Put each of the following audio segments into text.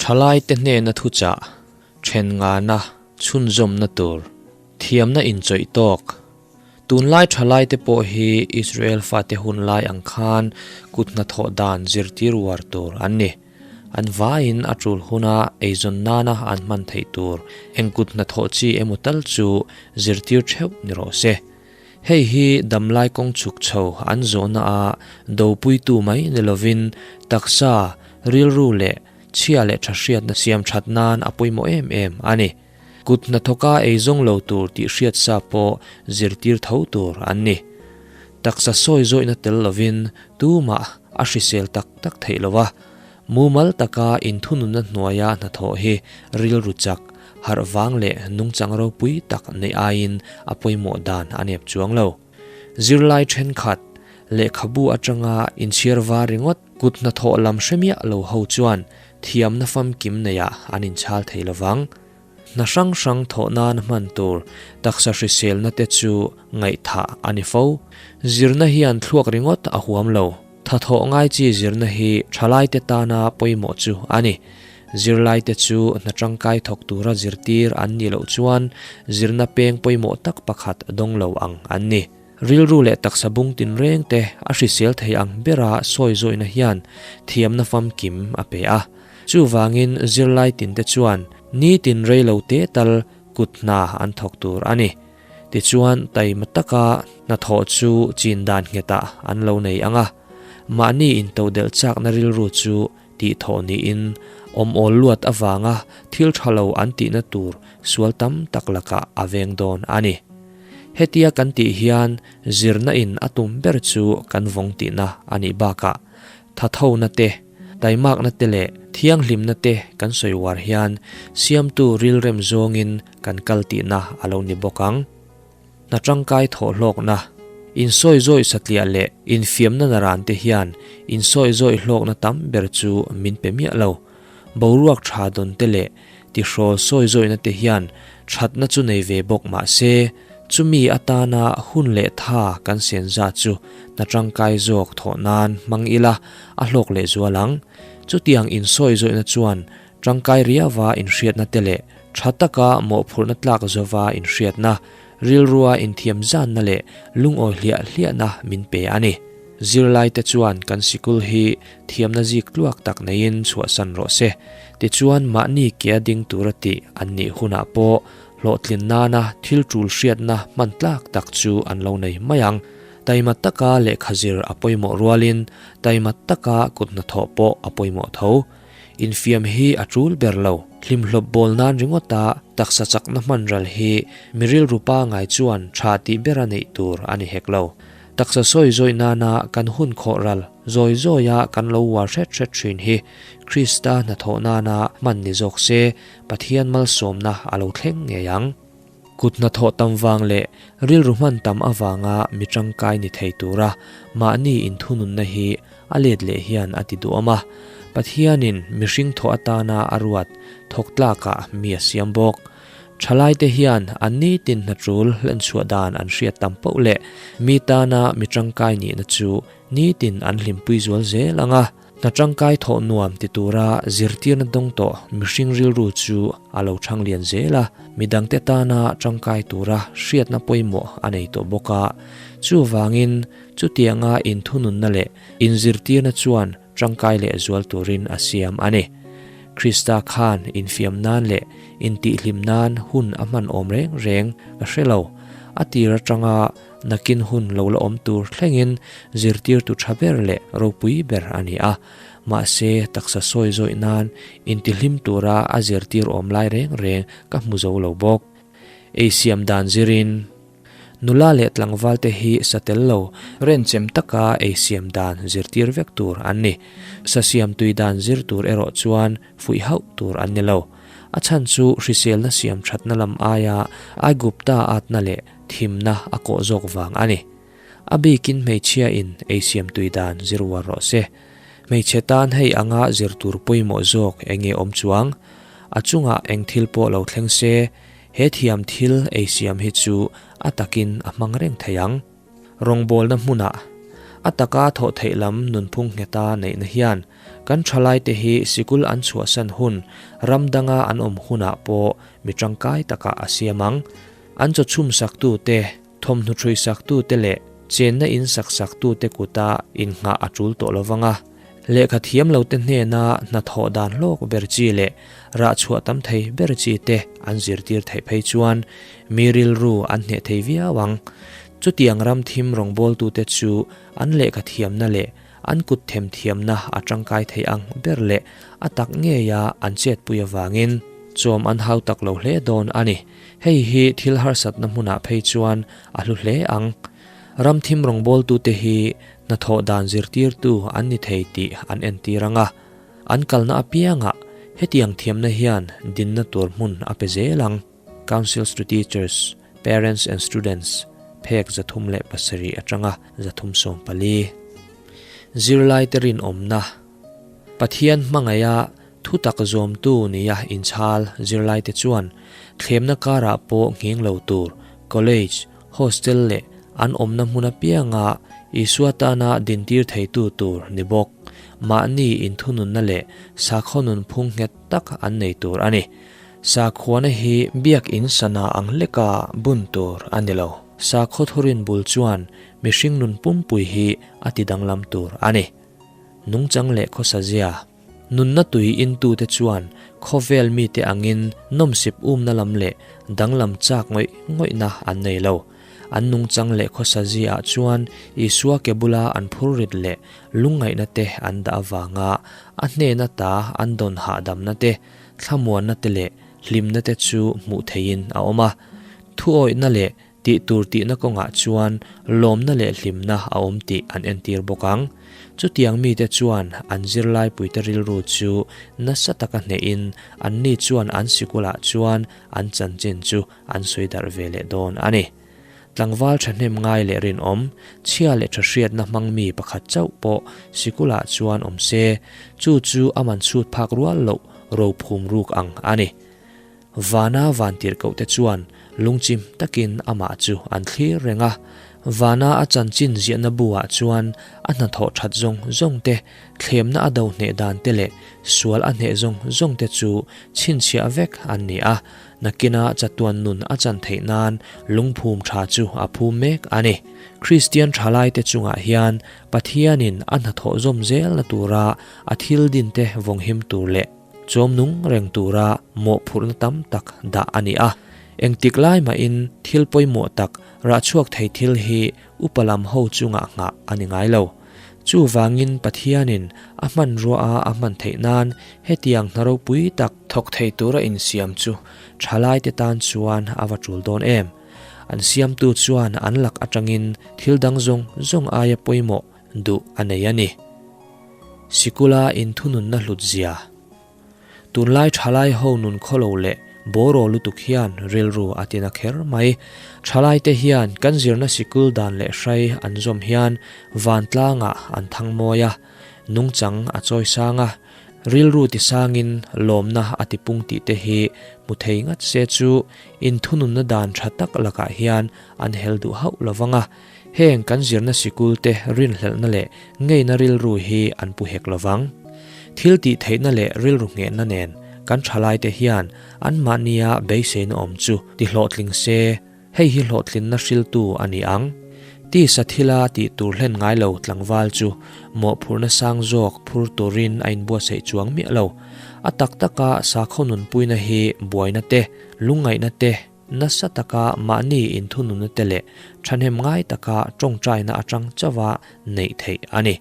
Thalaite hnena thuchah, then ngana, chhunzawmna tur, thiamna inchawih tawk. Tunlai thalaite pawh hi Israel fate hun lai ang khan kut hnathawh dan zirtir uar tur an ni. An vaiin a tul huna eizawn nana an hman theih tur eng kut hnathawh chi emaw tal chu zirtir theuh ni rawh se. Hei hi damlai kawng chhuk chho an zawhna a dopuitu mai ni lovin taksa, rilru leh chhia leh tha hriatna siam that nan a pawimawh em em a ni. Kut hnathawka eizawng lo tur tih hriat sa pawh zirtir tho tur an ni. Taksa sawi zawihna tel lovin tumah a hrisel tak tak theih lo a, mumal taka inthununna hnuaia hnathawh hi rilru chak, harh vang leh nungchang ropui tak neih aiin a pawimawh dan a nep chuang lo. Zirlai thenkhat, lehkhabu atanga inchhiar var ringawt kut hnathawh lam hre miah lo ho chuan thiamna famkim neiah an inchhal thei lovang. Hna hrang hrang thawh nan hman tur taksa hriselna te chu ngaihthah a ni fo. Zirna hian thluak ringawt a huam lo. Thathawh ngai chi zirna hi thalaite tana pawimawh chu a ni. Zirlaite chu hna tangkai thawk tura zirtir an nih loh chuan zirna peng pawimawh tak pakhat dawng lo ang an ni. Rilru leh taksa bung tinreng te a hrisel thei ang bera sawi zawihna hian thiamna famkim a pe a. Chuvangin zirlai tinte chuan nitin rei lo te tal kut hna an thawk tur a ni. Tichuan taima taka hnathawh chu chin dan nghetah an lo nei ang a. Mahni intodelh chakna rilru chu tihthawh niin awm awl luat avanga thil tha lo an tihna tur sual tam tak lakah a veng dawn a ni. Hetia kan tih hian zirna in a tum ber chu kan vawng tihna a nih bakah thathona te, taimakna te leh thianghlimna te kan sawi uar hian siamtu rilrem zawngin kan kal tihna a lo ni bawk ang. Hna tangkai thawhhlawkna, insawi zawih satliah leh infiamna naran te hian insawi zawih hlawkna tam ber chu min pe miah lo. Boruak tha dawn te leh tihrawl sawi zawihna te hian thatna chu nei ve bawk mah se, chumi atana hun leh tha kan sen zat chu hna tangkai zawk thawh nan hmang ila a hlawk leh zual ang. Chutiang insawi zawihna chuan Tangkai riauva inhriatna te leh tha taka mawhphurhna tlak zova inhriatna, rilrua inthiam zanna leh lungawi hliah hliahna min pe a ni. Zirlaite chuan kan sikul hi thiamna zik tluak tak neiin chhuahsan rawh se. Tichuan mahni kea ding tura tih an nih hunah pawh hlawhtlin nana thil tul hriatna hman tlak tak chu an lo nei mai ang. Taima taka lehkha zir a pawimawh rualin taima taka kut hnathawh pawh a pawimawh tho. Infiam hi a tul ber lo. Hlimhlawp bawl nan ringawta taksa chakna hman ral hi mi rilru pangai chuan tha tih bera neih tur a ni hek lo. Taksa sawi zawih nana kan hun khawh ral zawi zawia kan lo uar hret hret thin hi Krista hnathawh nana hman ni zawk se Pathian malsawmna a lo thleng ngei ang. Kut hnathawh tam vang leh rilru hman tam avanga mi tangkai ni thei tura mahni inthununna hi a let leh hian a ti duhawm a. Pathianin mihring thawh atana a ruat thawk tlakah mi a siam bawk. Thalaite hian an nitin hnatul hlenchhuah dan an hriat tam poh leh mi tana mi tangkai nihna chu nitin an hlimpui zual zel ang a. Hna tangkai thawh nuam ti tura zirtirna dawng tawh mihring rilru chu a lo thang lian zel a, midangte tana tangkai tura hriatna pawimawh a nei tawh bawk a. Chuvangin, chutianga inthununna leh inzirtirna chuan tangkai leh zual turin a siam a ni. Krista khan infiam nan leh intihhlim nan hun a hman awm reng reng ka hre lo. A tir atanga Nakin hun lo la awm tur thlengin zirtirtu tha ber leh ropui ber a ni a, mahse taksa sawi zawih nan intihlim tura a zirtir awm lai reng reng ka hmu zo lo bawk. Ei siam dan zirin nula leh tlangval te hi sa tel lo renchem taka ei siam dan zirtir vek tur an ni. Sa siam tui dan zir tur erawh chuan fuih hauh tur an ni lo. A chhan chu hriselna siam thatna lam aia Aigupta atna leh Thimna a kawh zawk vang a ni. A bikin hmeichhia in ei siam tui dan zir uar rawh se. Hmeichhe tan hei anga zir tur pawimawh zawk eng nge awm chuang? A chungah eng thil pawh lo thleng se, he thiam thil ei siam hi chu a takin a hmang reng thei ang. Rawngbawlna hmunah. A taka thawh theih lam nunphung ngheta neihna hian kan thalaite hi sikul an chhuahsan hun, ram danga an awm hunah pawh mi tangkai takah a siam ang. An chaw chhum saktute, thawmhnaw ṭhui saktute leh chenna in sak saktute kuta innghah a ṭul tawh lo vang a. Lehkha thiam lote hnena hnathawh dan hlawk ber chi leh rah chhuah tam thei ber chi te an zirtir theih phei chuan mi rilru an hneh thei viau ang. Chutiang ram thim rawngbawltute chu an lehkha thiamna leh an kut themthiamna a tangkai thei ang ber leh a tak ngeia an chetpui avangin chawm an hau tak lo hle dawn a ni. Hei hi thil harsatna hmunah phei chuan a hlu hle ang. Ram thim rawngbawltute hi hnathawh dan zirtirtu an ni thei tih an entir ang a, an kalna apiangah hetiang thiamna hian dinna tur hmun a pe zel ang. Councils to Teachers, Parents and Students, phek 307 atanga 340. Zirlaite rinawmna, Pathian hmangaiha thutak zawmtu nia inchhal zirlaite chuan thlemna karah pawh nghing lo tur college, hostel leh an awmna hmun apianga Isua tana dintir theitu tur ni bawk. Mahni inthununna leh sakhaw nunphung nghet tak an nei tur a ni. Sakhuana hi biakin sana ang hleka bun tur a ni lo. Sakhaw thurin bul chuan mihring nun pumpui hi a ti danglam tur a ni. Nungchang leh khawsazia, nunna tui intute chuan khawvel mite angin nawmsip umna lam leh danglam chak ngawih ngawihna an nei lo. An nungchang leh khawsazia ah chuan Isua ke bula an phurrit leh lungngaihna te an dah avanga a hnena ta an dawn hahdamna te, Thlamuanna te leh hlimna te chu hmuh theihin a awm a. Thuawihna leh tih tur tihna kawngah chuan lawmna leh hlimna a awm tih an entir bawk ang. Chutiang mite chuan an zirlaipuite rilru chu nasa taka hnehin anni chuan an sikulah chuan an chanchin chu an sawi darh ve leh dawn a ni. Tlangval thahnem ngai leh rinawm, chhia leh tha hriatna hmang mi pakhat chauh pawh sikulah chuan awm se, chu chu a man chhut phak rual loh rophum ruk ang a ni. Vana vantirhkohte chuan lungchim takin amah chu an thlir reng a. Vana a chanchin ziahna bu-ah chuan a hnathawh that zawng zawng te, thlemna a do hneh dan te leh sual a hneh zawng zawng te chu chhinchhiah vek an ni a. Nakina chatuan nun a chan theih nan lungphum tha chu a phum mek a ni. Kristian thalaite chungah hian Pathianin a hnathawh zawm zelna tura a thil dinte vawnghim tur leh chawm nung reng tura mawhphurhna tam tak dah a ni a. Engtik lai mahin thil pawimawh tak rahchhuak thei thil hi upa lam ho chungah nghah a ni ngai lo. Chuvangin Pathianin a hmanrua a a hman theih nan hetiang hna ropui tak thawk thei tura insiam chu thalaite tan chuan a va tul dawn em? An siamtu chuan an lak atangin thil dang zawng zawng aia pawimawh duh a nei a ni. Sikula inthununna hlutzia. Tunlai thalai ho nun khawlo leh bawraw lutuk hian rilru a tina kher mai. Thalaite hian kan zirna sikul dan leh hrai an zawm hian vantlangah an thang mawi a, nungchang a chawi sang a, rilru tisangin lawmna a tipung tih te hi hmu thei ngat se chu inthununna dan tha tak lakah hian an hel duh hauh lo vang a, heng kan zirna sikul te rinhlelhna leh ngeina rilru hi an pu hek lo vang. Thil tih theihna leh rilru nghehna nen kan thalaite hian anmahnia beiseina awm chu ti hlawhtling se, hei hi hlawhtlinna hriltu a ni ang. Tisa thila tih tur hlen ngai lo tlangval chu mawhphurhna sang zawk phur turin a inbuatsaih chuang miah lo. A tak taka sakhaw nunpuina hi buaina te, lungngaihna te, Nasa taka mahni inthununna te leh thahnem ngai taka tawngtaina atang chauha neih theih a ni.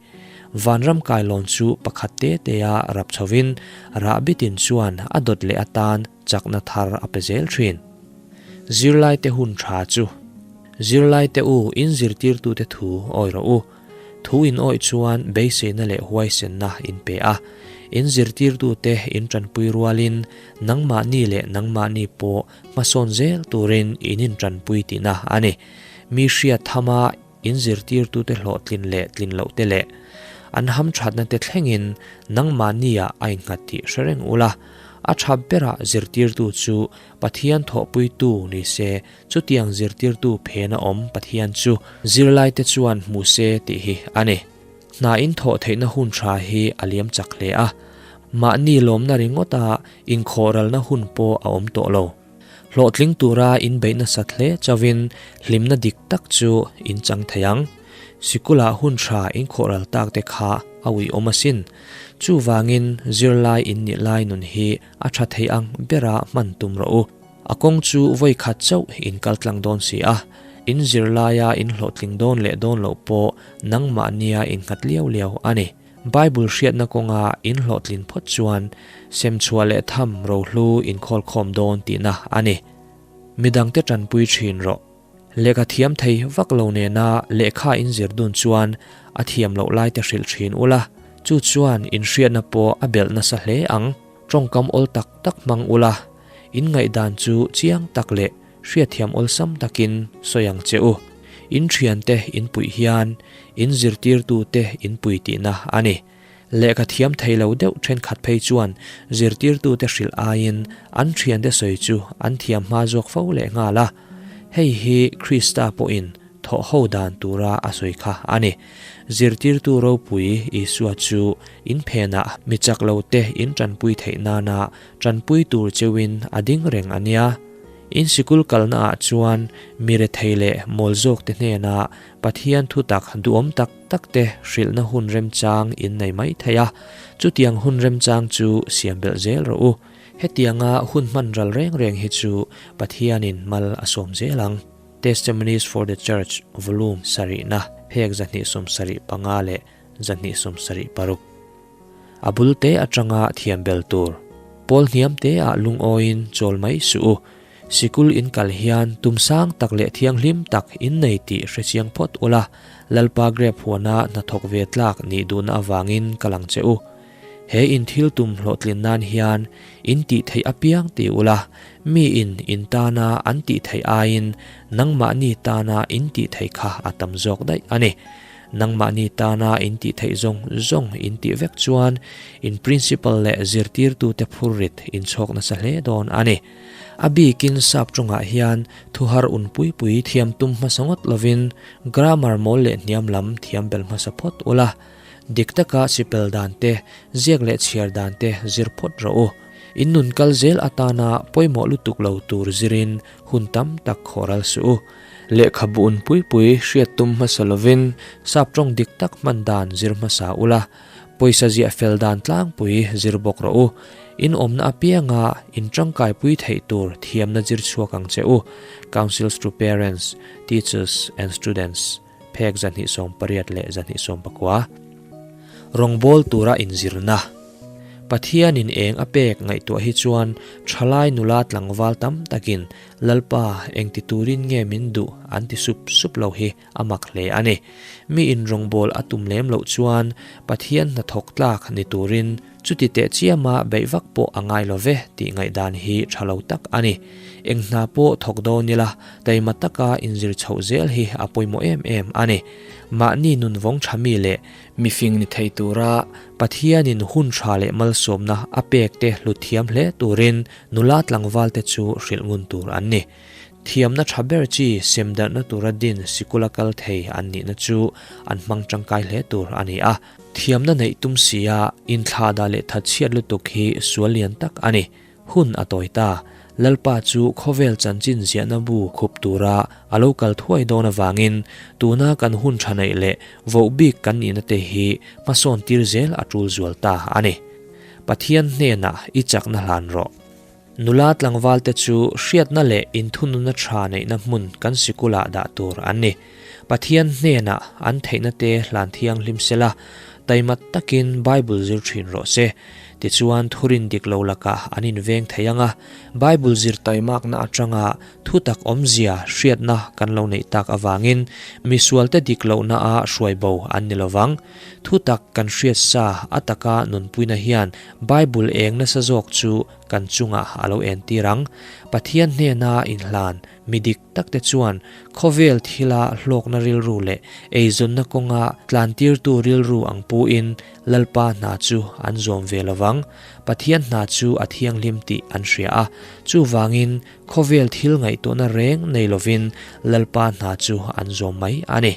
Vanram kailawn chu pakhat te tea rap chhovin rahbitin chuan a dawt leh atan chakna thar a pe zel thin. Zirlaite hun tha chu Zirlaite u in zirtirtute thu awi rawh u. Thu in awih chuan beiseina leh huaisenna in pe a, in zirtirtute in tanpui rualin nangmahni leh nangmahni pawh hmasawn zel turin in intanpui tihna a ni. Mi hriat thama in zirtirtute hlawhtlin leh tlin loh te leh an hamthatna te thlengin nangmahniah a innghat tih hre reng ula. A tha berah zirtirtu chu Pathian thawhpuitu ni se, chutiang zirtirtu phena awm Pathian chu zirlaite chuan hmu se tih hi a ni. Hna in thawh theihna hun tha hi a liam chak hle a, mahni lawmna ringawta inkhawhralna hun pawh a awm tawh lo. Hlawhtling tura inbeih nasat hle chauhin hlimna dik tak chu in chang thei ang. Sikulah hun tha inkhawhral tak te kha a uiawm asin. Chuvangin zirlai in nih lai nun hi a tha thei ang bera hman tum rawh u. A kawng chu vawi khat chauh in kal tlang dawn si a, in zirlaia in hlawhtling dawn leh dawn loh pawh nangmahnia innghat liau liau a ni. Bible hriatna kawnga in hlawhtlin phawt chuan semchhuah leh tham rohlu inkhawlkhawm dawn tihna a ni. Midangte tanpui thin rawh. Lehkha thiam thei vak lo nena lehkha in zir dun chuan a thiam loh laite hrilh thin ula, chu chuan in hriatna pawh a belh nasa hle ang. Tawngkam awl tak tak hmang ula, in ngaihdan chu chiang tak leh hriatthiam awlsam takin sawi ang che u. In thiante in puih hian in zirtirtute in pui tihna a ni. Lehkha thiam thei lo deuh thenkhat phei chuan zirtirtute hrilh aiin an thiante sawi chu an thiam hma zawk fo leh nghal a. Hei hi Krista pawhin thawh ho dan tura a sawi kha a ni. Zirtirtu ropui Isua chu in phenah mi chak lote in tanpui theih nana tanpui tur cheuhin a ding reng a nia. In sikul kalnaah chuan mi rethei leh mawl zawkte hnena Pathian thutak duhawm tak takte hrilhna hun remchang in nei mai thei a, chutiang hun remchang chu siam belh zel rawh u. Hetianga hun hman ral reng reng hi chu Pathianin mal a sawm zel ang. Testimonies for the Church Volume sarihna phek 275 leh 276. A bul te atanga thiam bel tur. Pawl hniam te ah lungawiin chawl mai suh u. Sikul in kal hian tum sang tak leh thianghlim tak in nei tih hre chiang phawt ula, Lalpa grep huana hnathawk ve tlak nih duhna avangin ka lang che u. He in thil tum hlawhtlin nan hian in tih theih apiang ti ula, mi in in tana an tih theih aiin nangmahni tana in tih theih kha a tam zawk daih a ni. Nangmahni tana in tih theih zawng zawng in tih vek chuan in principal leh zirtirtute phurrit in chhawk nasa hle dawn a ni. A bikin sap tawngah hian thuhar unpui pui thiam tum hmasa ngawt lovin grammar mawl leh hniam lam thiam bel hmasa phawt ula, dik taka sipel dan te, ziak leh chhiar dan te zir phawt rawh u. In nun kal zel atana pawimawh lutuk lo tur zirin hun tam tak khawhral suh u. Lehkhabu unpui pui hriat tum hmasa lovin sap tawng dik tak hman dan zir hmasa ula, pawisa ziah fel dan tlangpui zir bawk rawh u. In awmna apianga in tangkaipui theih tur thiamna zir chhuak ang che u. Councils to Parents, Teachers and Students, phek 280 leh 219. Rawngbâwl tura inzirna. Pathianin eng a pek ngaihtuah hi chuan thalai nula tlangval tam takin Lalpa, engti turin nge min duh an ti sup sup lo hi a mak hle a ni. Mi inrawngbawl a tum lem loh chuan Pathian hnathawk tlak ni turin chuti teh chiama beih vak pawh a ngai lo ve tih ngaihdan hi tha lo tak a ni. Eng hna pawh thawk dawn ila taima taka inzir chhoh zel hi a pawimawh em em a ni. Mahni nun vawng tha mi leh Mifing ni thei tura Pathianin hun tha leh malsawmna a pek te hlut thiam hle turin nula tlangval te chu hrilh ngun tur an ni. Thiamna tha ber chi semdarhna tura din sikula kal thei an nihna chu an hmang tangkai hle tur a ni a. Thiamna neih tum sia inthlahdah leh thatchhiat lutuk hi sual lian tak a ni. Hun a tawi ta. Lalpa chu khawvel chanchin ziahna bu khup tura a lo kal thuai dawn avangin tuna kan hun tha neih leh voh bik kan nihna te hi hmasawn tir zel a tul zual ta a ni. Pathian hnenah i chakna hlan rawh. Nula tlangvalte chu hriatna leh inthununa tha neihna hmun kan sikulah dah tur an ni. Pathian hnenah an theihna te hlan thianghlim sela, taimat takin Bible zir thin rawh se. Tichuan thurin dik lo lakah an inveng thei ang a, Bible zir taimakna atanga thutak awmzia hriatna kan lo neih tak avangin misualte dik lohna a hruai bo an ni lovang. Thutak kan hriat sa a taka nunpuina hian Bible eng nasa zawk chu kan chungah a lo entir ang. Pathian hnena inhlan Mi dik takte chuan khawvel thila hlawkna rilru leh eizawnna kawnga tlantirtu rilru ang pu. pu in Lalpa hna chu an zawm ve lovang. Pathian hna chu a thianghlim tih an hria a, chuvangin khawvel thil ngaihtuahna reng nei lovin Lalpa hna chu an zawm mai a ni.